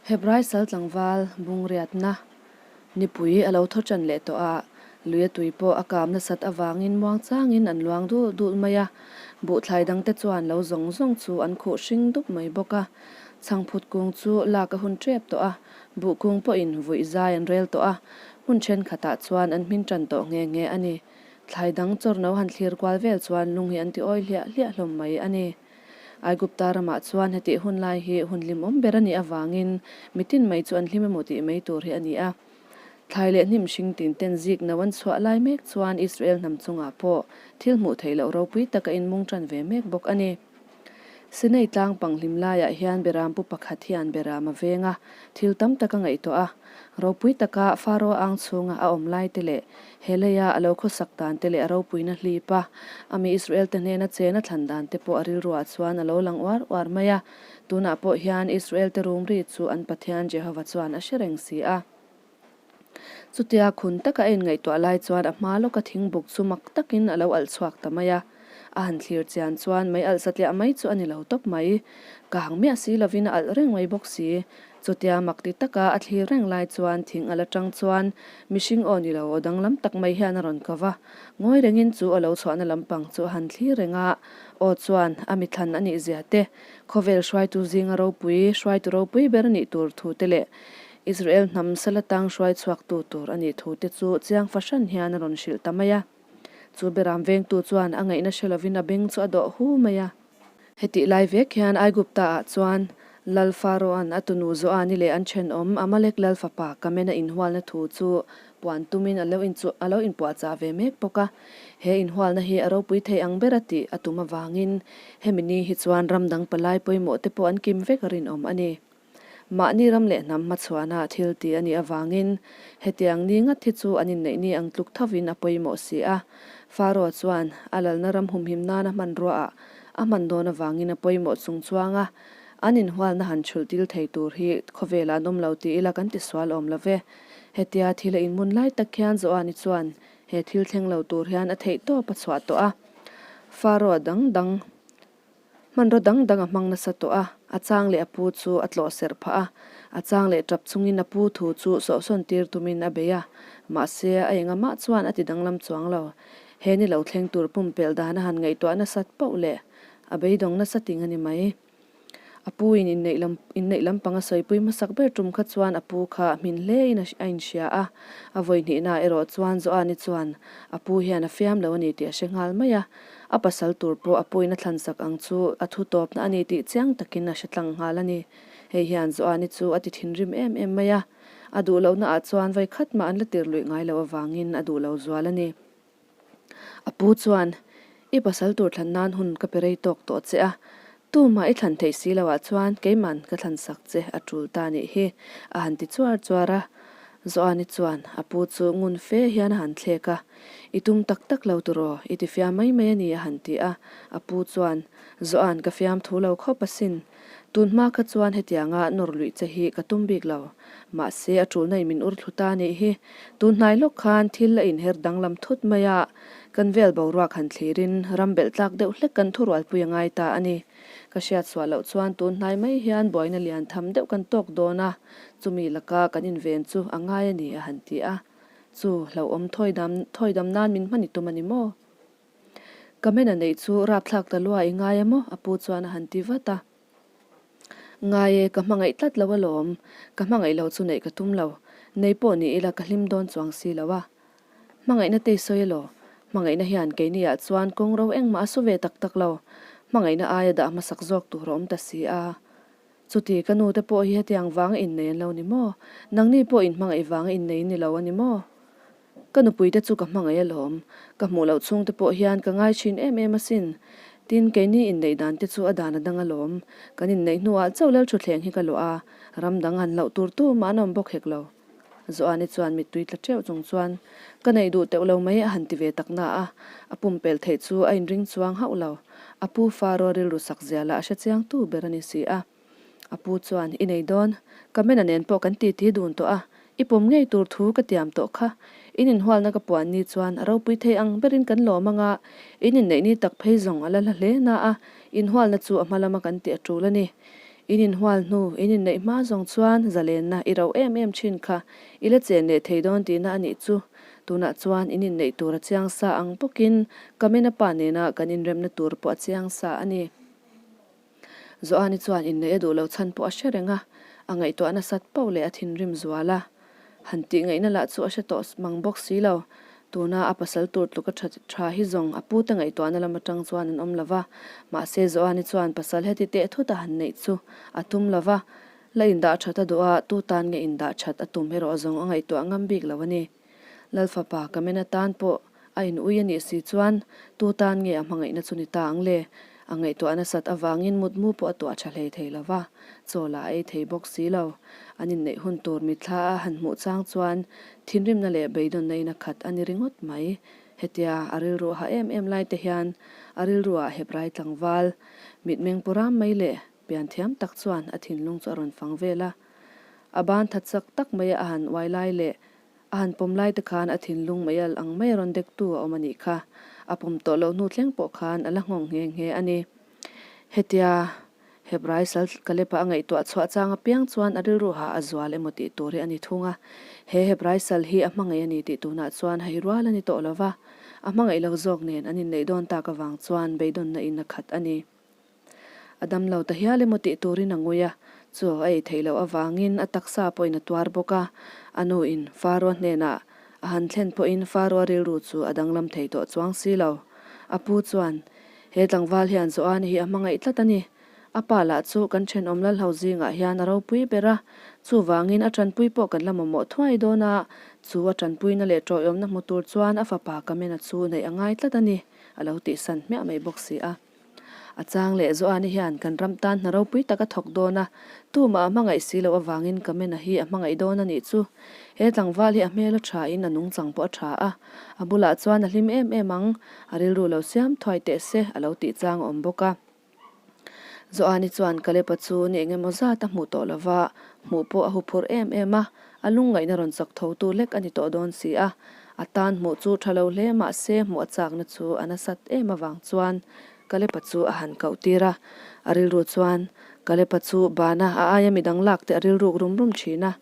Hebrai sal tlangval bungriatna nipui a lo thaw ṭan leh tawh a, lui a tui pawh a kâm nasat avangin muangchangin an luang dul dul mai a, buhthlai dangte chuan lo zawng zawng chu an khuh hring dup mai bawk a. Chhangphut kung chu lak a hun ṭep tawh a, buh kung pawhin vuih zai an rel tawh a, hmun ṭhenkhatah chuan an hmin ṭan tawh nghe nghe a ni. Thlai dang chawrno han thlir kual vel chuan lung hi an ti awi hliah hliah hlawm mai a ni. Aigupta ramah chuan hetih hun lai hi hun hlimawm ber a nih avangin mitin mai chu an hlim emaw tih mai tur hi a ni a. Thlai leh hnim hring tin ten zik no an chhuah lai mek chuan Israel hnam chungah pawh thil hmuh theih loh ropui tak a inmung tan ve mek bawk a ni. Sinai tlang panghlim laiah hian beram pu pakhat hian beram a veng a, thil tam tak a ngaihtuah a. Ropui taka Faro ang chhunga a awm lai te leh he leia a lo khawsak dan te leh a ropuina hlip a, a mi Israel te hnena chen a thlan dan te pawh a rilruah chuan a lo lang uar uar mai a. Tunah pawh hian Israel te rumri chu an Pathian Jehova chuan a hre reng si a. Chutia khun taka a inngaihtuah lai chuan a hma lawka thingbuk chu mak takin a lo alh chhuak ta mai a. A han thlir chian chuan mei alh satliah mai chu a ni lo tawp mai. Kang miah si lovin a alh reng mai bawk si. Chutia mak ti taka a thlir reng lai chuan thing alh atang chuan mihring aw ni lo aw danglam tak mai hian a rawn ko va. Ngawi rengin chu a lo chhuahna lampang chu a han thlir reng a, aw chuan a mithlan a nih zia te, khawvel hruaitu zinga ropui, hruaitu ropui ber a nih tur thu te leh Israel hnam sala tang hruai chhuaktu tur a nih thu te chu chiang fahran hian a rawn hrilh ta mai a. Chu beram vengtu chuan a ngaihna hre lovin a beng chu a dawh hu mai a. Hetih lai vek hian Aigupta-ah chuan Lal Pharaoh-a'n a tunu Zoani leh an thenawm Amalek lal fapa Kamena inhualna thu chu puan tumin a lo a lo inpuahchah ve mek bawk a. He inhualna hi a ropui thei ang ber a tih a tum avangin hemi ni hi chuan ram dang palai pawimawh te pawh an kim vek a rinawm a ni. Mahni ram leh hnam hmachhuahna thil ti a nih avangin hetiang ni ngat hi chu an inneih ni ang tluk thovin a pawimawh si a. Pharaoh chuan a lalna ram humhim nana hmanruaah a hman dawn avangin a pawimawh chung chuang a, an inhualna han chhulh til thei tur hi khawvelah an awm lo ti ila kan tisual awm lo ve. Hetia thil a inmun lai tak khian Joani chuan he thil thleng lo tur hian a theih tawp a chhuah tawh a. Pharaoh dang dang. Hmanraw dang dang a hmang nasa tawh a, a chang leh a pu chu a tlawh serh phah a, a chang leh tap chungin a pu thu chu sawhsawn tir tumin a bei a, mahse a engamah chuan a ti danglam chuang lo. He ni lo thleng tur pumpelh dan a han ngaihtuah nasat poh leh a beidawng nasa ting a ni mai. A pu in inneih lam inneih lampang a sawipui hmasak ber tum kha chuan a pu kha hmin hle in a inhria a, a vawi hnihna erawh chuan Joani chuan a pu hian a fiam lo a ni tih a hre nghal mai a, A pasal tur pawh a puin a thlansak ang chu a thu tawpna a ni tih chiang takin a hre tlang nghal a ni. Hei hian Joani chu a ti thinrim em em mai a, a duh lohna ah chuan vawi khat mah an la tir luih ngai loh avangin a duh lo zual a ni. A pu chuan, I pasal tur thlan nan hun ka pe rei tawk tawh che a, tumah i thlan theih si loh ah chuan keiman ka thlansak che a tul ta nih hi, a han ti chuar chuar a. Joani chuan a pu chu ngun fe hian a han thlek a. I tum tak tak lo turaw, i ti fiam mai mai a ni a han ti a. A pu chuan, Joan ka fiam thu lo khawp asin. Tun hma kha chuan hetianga nawr luih che hi ka tum bik lo. Mahse a tulna i min ur thlu ta nih hi. Tun hnai lawk khan thil a inher danglam thut mai a, kan vel boruak han thlirin ram belh tlak deuh hlek kan thurualpui a ngai ta a ni. Ka hriat suah loh chuan tun hnai mai hian buaina lian tham deuh kan tawk dawn a, chumi laka kan inven chu a ngai a ni a han ti a. Chu hlauhawm thawidam thawidam nan min hman i tum a ni maw? Ka men a neih chu rapthlak ta lua i ngai a maw? A pu chuan a han ti vat a. Ngai e, ka hmangaih tlat lo alawm. Ka hmangaih lo chu neih ka tum lo. Nei pawh ni ila ka hlim dawn chuang si lo a. Hmangaihna te i sawi elaw? Hmangaihna hian keini ah chuan kawng ro engmah a su ve tak tak lo. Hmangaihna aia dah hmasak zawk tur a awm ta si a. Chuti, ka nu te pawh hi hetiang vanga innei an lo ni maw? Nangni pawh inhmangaih vanga innei ni lo a ni maw? Ka nupui te chu ka hmangaih alawm. Ka hmuh loh chhung te pawh hian ka ngai thin em em asin. Tin, keini inneih dan te chu a dan a dang alawm. Kan inneih hnuah chauh Lalthuthleng hi ka luah a, ram dang han hlauh tur tu mah an awm bawk hek lo. Joani chuan mittui tla teuh chung chuan, Ka neih duh teuh lo mai a han ti ve tak na a, a pumpelh theih chu a inring chuang hauh lo. A pu Faro rilru sak zia lah a hre chiang tu ber a ni si a. A pu chuan, I nei dawn, ka mena nen pawh kan titi dun tawh a, i pawm ngei tur thu ka tiam tawh kha. In inhualna ka puan ni chuan a ropui thei ang berin kan lawm ang a, in inneih ni tak phei zawng a la hla hle na a, inhualna chu a hma lama kan tih a tul a ni. In inhual hnu, in inneih hma zawng chuan zalenna i rauh em em thin kha i la chen leh thei dawn tihna a nih chu. Tunah chuan in inneih tur a chiang sa ang bawkin Kamena pa nena kan inremna tur pawh a chiang sa a ni. Joani chuan inneih a duh loh chhan pawh a hre reng a, a ngaihtuah nasat pauh leh a thinrim zual a. Han tih ngaihna lah chu a hre tawh mang bawk si lo. Tuna a pasal tur tluka tha tha hi zawng a pute ngaihtuahna lam atang chuan an awm lo va, mahse Joani chuan pasal heti teh thut a han neih chu a tum lo va, la indah that a duh a, tu tan nge indah that a tum erawh zawng a ngaihtuah ngam bik lo a ni. Lalfapa Kamena tan pawh a in ui a nih si chuan tu tan nge a hmangaihna chu ni ta ang le? A ngaihtuah nasat avangin mutmu pawh a tuah tha hlei thei lo va, chaw lah a ei thei bawk si lo. An inneih hun tur mitthla a han hmuh chang chuan thinrimna leh beidawnna in a khat a ni ringawt mai. Hetia a rilru a ha em em lai te hian a rilruah Hebrai tlangval mitmeng pu ram mai leh pianthiam tak chuan a thinlung chu a rawn fang vel a. A ban that chak tak mai a han uai lai leh a han pawm lai te khan a thinlung mai al ang mai a rawn dektu a awm a nih kha. A pawm tawh loh hnu thleng pawh khan a la nghawng nghe nghe a ni. Hetia Hebrai sal Kalepa a ngaihtuah chhuah chang apiang chuan a rilru ha a zual emaw tih tur hi a ni thung a. He Hebrai sal hi a hmangaih a ni tih tunah chuan hei rual a ni tawh lo va, a hmangaih lo zawk nen an inneih dawn tak avang chuan beidawnna in a khat a ni. A dam lo ta hial emaw tih turin a ngui a, chaw a ei theih loh avangin a taksa pawhin a tuar bawk a. A nuin Faroa hnenah a han thlen pawhin Faroa rilru chu a danglam thei tawh chuang si lo. A pu chuan, He tlangval hian Joani hi a hmangaih tlat a ni. A pa lah chu kan thenawm Lalho zingah hian a ropui ber a, chuvangin a tanpui pawh kan la mamawh thuai dawn a, chu a tanpuina leh tawiawmna hmu tur chuan a fapa Kamena chu neih a ngai tlat a ni, a lo tihsan hmiah mai bawk si a. A chang leh Joani hian kan ram tan hna ropui tak a thawk dawn a, tumah a hmangaih si loh avangin Kamena hi a hmangaih dawn a nih chu. He tlangval hi a hmel a tha in a nungchang pawh a tha a, a bulah chuan a hlim em em ang, a rilru lo siam thuai teh se a lo tih chang a awm bawk a. Joani chuan Kalepa chu ni eng emaw zat a hmuh tawh lova, hmuh pawh a huphurh em em a, a lungngaihna rawn chak tho tu lek a ni tawh dawn si a. A tan hmuh chu tha lo hle mah se hmuh a chakna chu a nasat em avang chuan Kalepa chu a han koh tir a. A rilru chuan Kalepa chu bana a aia midang lak te a rilruk rum rum thin a.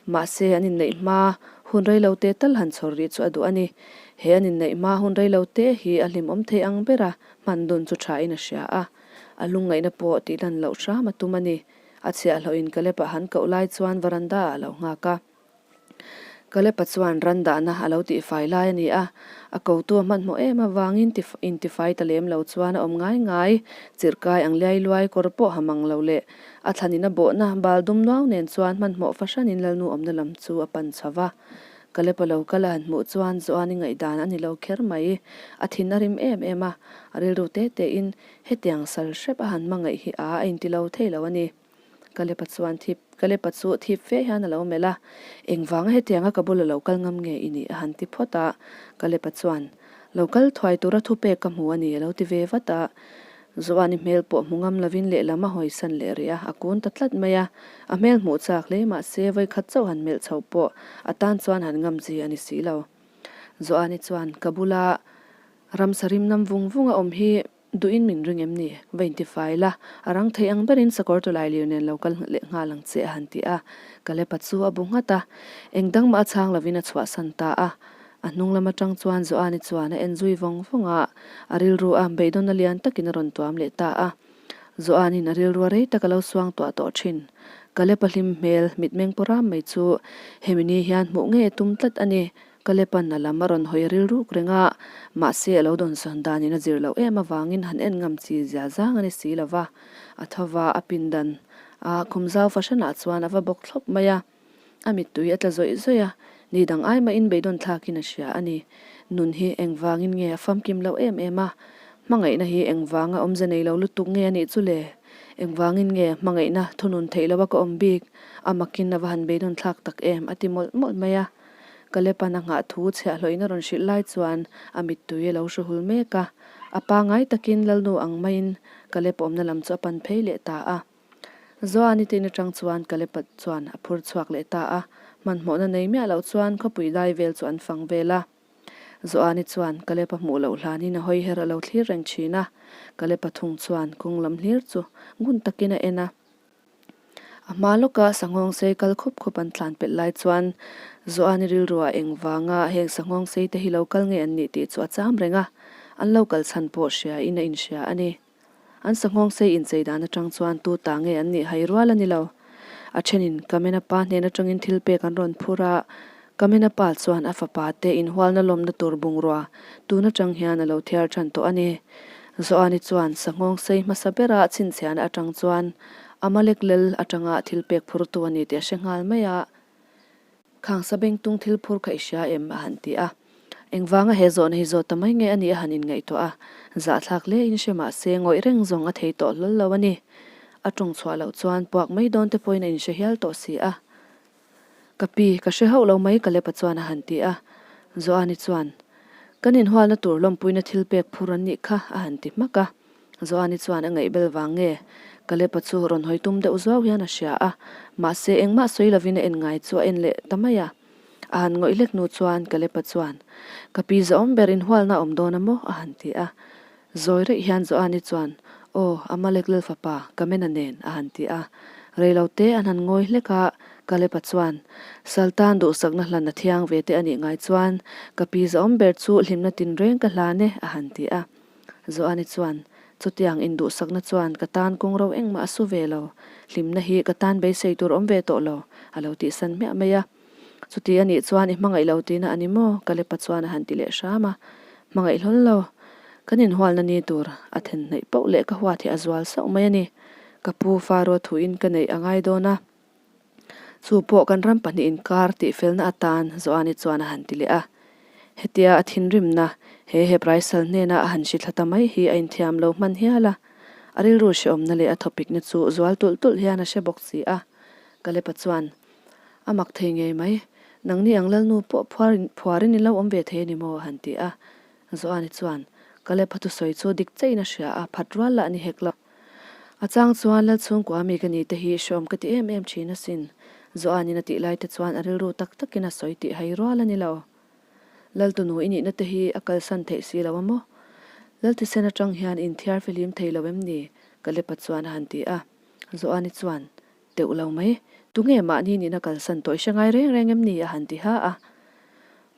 Mahse an inneih hma hun rei lo te tal han chhawr rih chu a duh a ni. He an inneih hma hun rei lo te hi a hlimawm thei ang bera hman dun chu thain a hria a. A lungngaihna pawh tihlan loh hram a tum a ni. A chhiahhlawhin Kalepa han koh lai chuan varanda ah a lo nghak a. Kalepa chuan ran dahna a lo tihfai lai a ni a, a kotu a hmanhmawh em avangin intifai ta lem lo chuan a awm ngai ngai, chirhkai ang liai luai kawr pawh ha mang lo leh a thlanin a bawhna bal dum nuau nen chuan hmanhmawh fahranin Lalnu awmna lam chu a pan chho va. Kalepa lo kal a han hmuh chuan Joani ngaihdan a ni lo kher mai, a thin a rim em em a, a rilru te tein hetiang sal hrep a han hmangaih hi a a inti lo thei lo a ni. Kalepa chuan thip, Kalepa chu thip fe hian a lo melh a, Engvanga hetianga ka bula lo kal ngam nge i nih? a han ti phawt a. Kalepa chuan, Lo kal thuai tura thupek ka hmu a ni, a lo ti ve vat a. Joani hmel pawh hmu ngam lovin lehlam a hawisan leh rih a, a kun ta tlat mai a. A hmel hmuh chak hle mah se vawikhat chauh han melh chhoh pawh a tan chuan han ngam chi a ni si lo. Joani chuan, Ka bula ramsa rim nam vung vung a awm hi, Duhin min ring em ni? Va intifai la, a rang thei ang berin sakawr tawlai lir nen lo kal leh nghal ang che a han ti a. Kalepa chu a bu nghat a, eng dang mah a chhang lovin a chhuahsan ta a. A hnung lam atang chuan Joani chuan a en zui vawng vawng a, a rilru a beidawnna lian takin a rawn tuam leh ta a. Joanin a rilru a rei tak a lo suang tuah tawh thin. Kalepa hlim hmel, mitmeng pawh ram mai chu hemi ni hian hmuh ngei a tum tlat a ni. Kalepan a lam a rawn hawi rilruk reng a, mahse a lo dawnsawn danin a zir loh em avangin han en ngam chi zia zang a ni si lo va. A tho va, a pindan a khum zau fahranah chuan a va bawk thlawp mai a. A mittui a tla zawih zawih a, ni dang ai mahin beidawn thlakin a hria a ni. Nun hi engvangin nge a famkim loh em em a? Hmangaihna hi engvanga awmze nei lo lutuk nge a nih chu le? Engvangin nge hmangaihna thunun theih loha ka awm bik? A makin a va han beidawn thlak tak em? a ti mawlh mawlh mai a. Kalepan a nghah thu chhiahhlawhin a rawn hrilh lai chuan a mittui a lo hru hul mek a. A pangai takin Lalnu ang maiin Kalep awmna lam chu a pan phei leh ta a. Zoani te in atang chuan Kalepa chuan a phur chhuak leh ta a. Hmanhmawhna nei miah loh chuan khawpui lai vel chu an fang vel a. Zoani chuan Kalepa hmuh loh hlanin a hawi her a lo thlir reng thin a. Kalepa thung chuan kawng lam hlir chu ngun takin a en a. A hma lawka sanghawng sei kal khup khup an tlan pelh lai chuan Joani rilruah engvanga heng sanghawng sei te hi lo kal nge an nih tih chu a cham reng a, an lo kal chhan pawh hria in a inhria a ni. An sanghawng sei inchei dan atang chuan tu ta nge an nih hai rual a ni lo. A thenin Kamena pa hnen atangin thil pek an rawn phur a, Kamena pa chuan a fapa te inhualna lawmna tur bungrua tun atang hian a lo thiar tan tawh a ni. Joani chuan sanghawng sei hmasa bera chhinchhiahna atang chuan Amalek lel atanga thil pek phurtu a ni tih a hre nghal mai a. Khang sabengtung thil phur kha i hria em? a han ti a. Engvanga he zawhna hi zawt ta mai nge a nih a han inngaihtuah a. Zahthlak hle in hre mah se ngawih reng zawng a thei tawh hlawl lo a ni. A tawng chhuah loh chuan puak mai dawn te pawhin a inhre hial tawh si a. Ka pi, ka hre hauh lo mai Kalepa chuan a han ti a. Joani chuan, Kan inhualna tur lawmpuina thil pek phur an nih kha a han ti hmak a. Joani chuan a ngaihbel vang nge? Kalepa chu rawn hawi tum deuh zuau hian a hria a, mahse engmah sawi lovin a en ngai chu a en leh ta mai a. A han ngawih hlek hnu chuan Kalepa chuan, Ka pi zahawm ber inhualna a awm dawn a maw? a han ti a. Zawi reih hian Joani chuan, Aw, Amalek lal fapa, Kamena nen, a han ti a. Reilo te an han ngawi hlek a, Kalepa chuan, Saltan duhsakna hlan a thiang ve te a nih ngai chuan, ka pi zahawm ber chu hlimna tinreng ka hlan e, a han ti a. Joani chuan, Chutiang induhsakna chuan ka tan kawng ro engmah a su ve lo, hlimna hi ka tan beisei tur awm ve tawh lo, a lo tihsan hmiah mai a. Chuti a nih chuan i hmangaih lo tihna a ni maw? Kalepa chuan a han ti leh hram a. Hmangaih hlawl lo. Kan inhualna ni tur a then hnaih poh leh ka huat hi a zual sauh mai a ni. Ka pu Faro thuin ka neih a ngai dawn a. Chu pawh kan ram pahnih inkar tih felna atan Joani chuan a han ti leh a. Hetia a thinrimna he Hebraisal hnena a han hri thla ta mai hi a inthiam lo hman hial a. A rilru hrehawmna leh a thawpikna chu zual tulh tulh hian a hre bawk si a. Kalepa chuan, A mak thei ngei mai, nangni ang lalnu pawh phuarin in lo awm ve thei a ni maw? a han ti a. Joani chuan, Kalepa thusawi chu dik cheiin a hria a, phat rual lah ni hek lo. A chang chuan Lalchhungkua mi ka ni te hi hreawm ka ti em em thin asin. Joanin a tih lai te chuan a rilru tak takin a sawi tih hai rual a ni lo. Laltunu i nihna te hi a kalsan theih si lo a maw? Lalthisen atang hian inthiar fihlim thei lo em ni? Kalepa chuan a han ti a. Joani chuan, Teuh lo mai, tunge mahni nihna kalsan tawh i hre ngai reng reng em ni? a han ti ha a.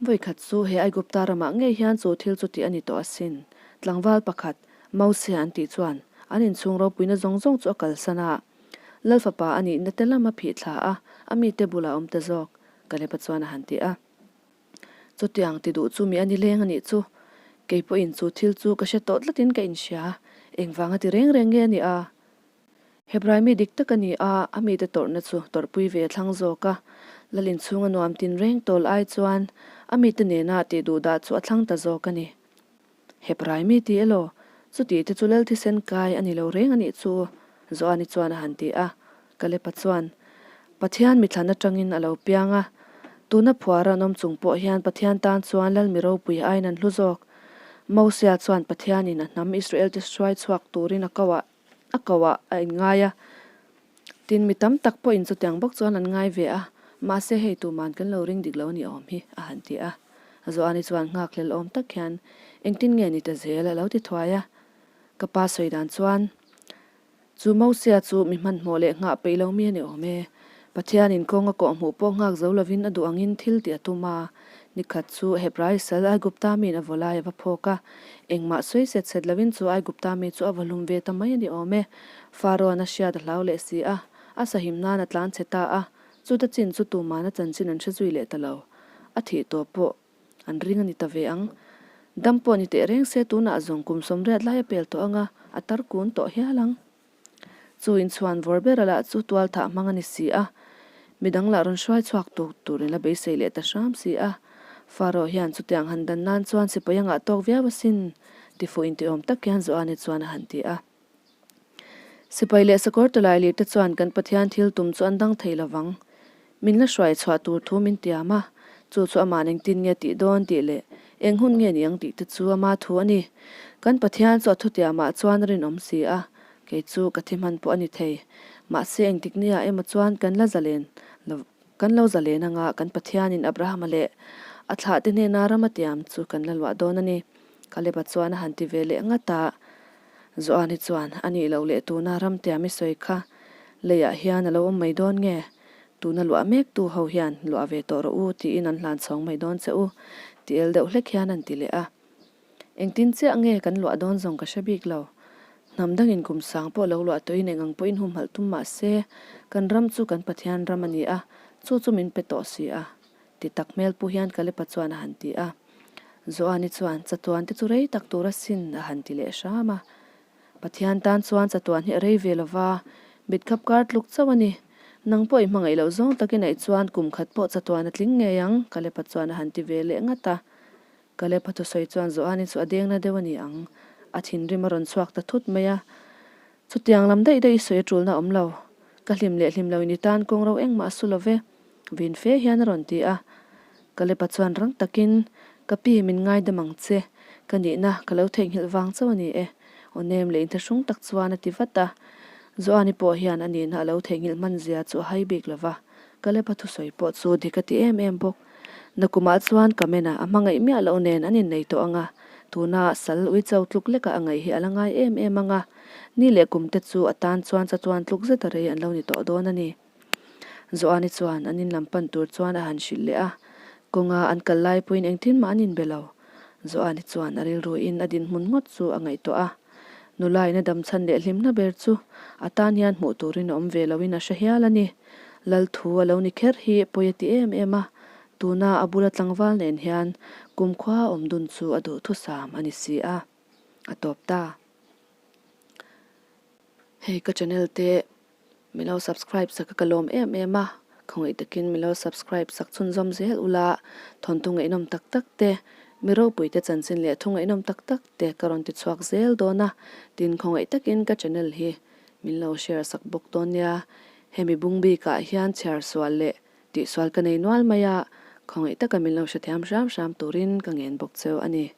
Vawikhat chu he Aigupta ramah ngei hian chu thil chu tih a ni tawh asin. Tlangval pakhat, Mose an tih chuan an inchhung ropuina zawng zawng chu a kalsan a. Lal fapa a nihna te lam a phih thla a, a mite bulah a awm ta zawk, Kalepa chuan a han ti a. Chutiang ti duh chu mi a ni leng a nih chu. Kei pawhin chu thil chu ka hre tawh tlatin ka inhria. Engvanga ti reng reng nge a nih a? Hebrai mi dik tak a ni a, a mite tawrhna chu tawrhpui ve a thlang zawk a. Lal inchhunga nuam tinreng tawl ai chuan a mite nena tih duh dah chu a thlang ta zawk a ni. Hebrai mi ti elaw? Chuti te chu lal thisen kai a ni lo reng a nih chu, Joani chuan a han ti a. Kalepa chuan, Pathian mithlan atangin a lo piang a, tuna phuara an awm chung pawh hian Pathian tan chuan lal mi ropui aiin an hlu zawk. Mosia chuan Pathianin a hnam Israelte hruai chhuak turin a ko ah a ko ah a inngai a, tin mi tam tak pawhin chutiang bawk chuan an ngai ve a, mahse hei tuman kan lo ring dik lo a ni awm hi, a han ti a. Joani chuan nghakhlel awm tak hian, Engtin nge ni ta zel? a lo ti thuai a. Ka pa sawi dan chuan, Chu Mosia chu mi hmanhmawh leh nghah peih lo mi a ni awm e. Pathianin kawng a kawhhmuh pawh nghak zo lovin a duh angin thil tih a tum a. Nikhat chu Hebrai sal Aigupta miin a vaw lai a va phawk a. Engmah sawi set set lovin chu Aigupta mi chu a va hlum ve ta mai a ni awm e. Pharaoh-an a hriat a hlau leh si a, a sahim nan a tlan chhe ta a. Chuta chin chu tuman a chanchin an hre zui leh ta lo. A thih tawh pawh An ring a ni ta ve ang. Dam pawh ni teh reng se tunah zawng kum 80 lai a pel tawh ang a, a tar kun tawh hial ang. Chu inchhuan vawr bera lah chu tual thah hmang a ni si a, midang lah rawn hruai chhuak tuk tur in la beisei leh ta hram si a. Pharaoh hian chutiang han dan nan chuan sipai a ngah tawk viau asin, tifuh intiawm tak hian Joani chuan a han ti a. Sipai leh sakawr tawlai lirte chuan kan Pathian thil tum chu an dang thei lo vang. Min la hruai chhuah tur thu min tiam a, chu chu ama'n engtin nge tih dawn tih leh eng hun nge ni ang tih te chu ama thu a ni. Kan Pathian chu a thutiamah chuan a rinawm si a, kei chu ka thi hman pawh a ni thei. Mahse engtik nia emaw chuan kan la zalen lo kan lo zalen anga kan Pathianin Abrahama leh a thlahte hnena ram a tiam chu kan la luah dawn a ni. Kaleba chuan a han ti ve leh ngat a. Joani chuan, A nih loh leh tuna ramtiam i sawi kha. Leiah hian a lo awm mai dawn nge? Tuna luah mek tu ho hian luah ve tawh rawh u tiin an hlan chhawng mai dawn che u, ti el deuh hlek hian an ti leh a. Engtin chiah nge kan luah dawn zawng ka hre bik lo. Hnam dangin kum sang pawh lo luah tawhin eng ang pawhin humhalh tum mah se, kan ram chu kan Pathian ram a ni a, chu chu min pe tawh si a, ti tak hmel pu hian Kalepa chuan a han ti a. Joani chuan, Chatuan te chu rei tak tur asin, a han ti leh hram a. Pathian tan chuan chatuan hi a rei ve lova, mit khap kar tluk chauh a ni. Nang pawh i hmangaih loh zawng takin aih chuan kum khat pawh chatuan a tling ngei ang, Kalepa chuan a han ti ve leh ngat a. Kalepa thusawi chuan Joani chu a dengna deuh a ni ang, a thinrim a rawn chhuak ta thut mai a. Chutiang lam daih daih i sawi a tulna awm lo. Ka hlim leh hlim loin i tan kawng ro engmah a su lo ve. Vin fe hian a rawn ti a. Kalepa chuan rang takin, Ka pi, min ngaidam ang che. Ka nihna ka lo theihnghilh vang chauh a ni e. Aw nem leh inthlahrung tak chuan a ti vat a. Joani pawh hian a nihna a lo theihnghilh hman zia chu a hai bik lo va. Kalepa thusawi pawh chu dik a ti em em bawk. Nakumah chuan ka men a, a hmangaih miah loh nen an innei tawh ang a. Tuna sal uicho tluk leka a ngaih hi a la ngai em em ang a. Ni leh kum te chu a tan chuan chatuan tluk zeta rei an lo ni tawh dawn a ni. Joani chuan an in lam pan tur chuan a han hrilh leh a, kawnga an kal lai pawhin engtin mah an inbe lo. Joani chuan a rilruin a dinhmun ngawt chu a ngaihtuah a, nula in a damchhan leh hlimna ber chu a tan hian hmuh turin a awm ve loin a hre hial a ni. Lal thu a lo ni kher hi pawi a ti em em a, tuna a bula tlangval nen hian kumkhua awm dun chu a duhthusam a ni si a, a tawp ta. Hei ka channel te min lo subscribe sak a ka lawm em em a, khawngaih takin min lo subscribe sak chhunzawm zel ula, thawnthu ngaihnawm tak tak te, mi ropui te chanchin leh thu ngaihnawm tak tak te ka rawn ti chhuak zel dawn a, tin khawngaih takin ka channel hi min lo share sak bawk dawn nia, hemi bung bikah hian chhiar sual leh tihsual ka nei nual mai a, khawngaih taka min lo hrethiam hram hram turin ka ngen bawk cheu a ni.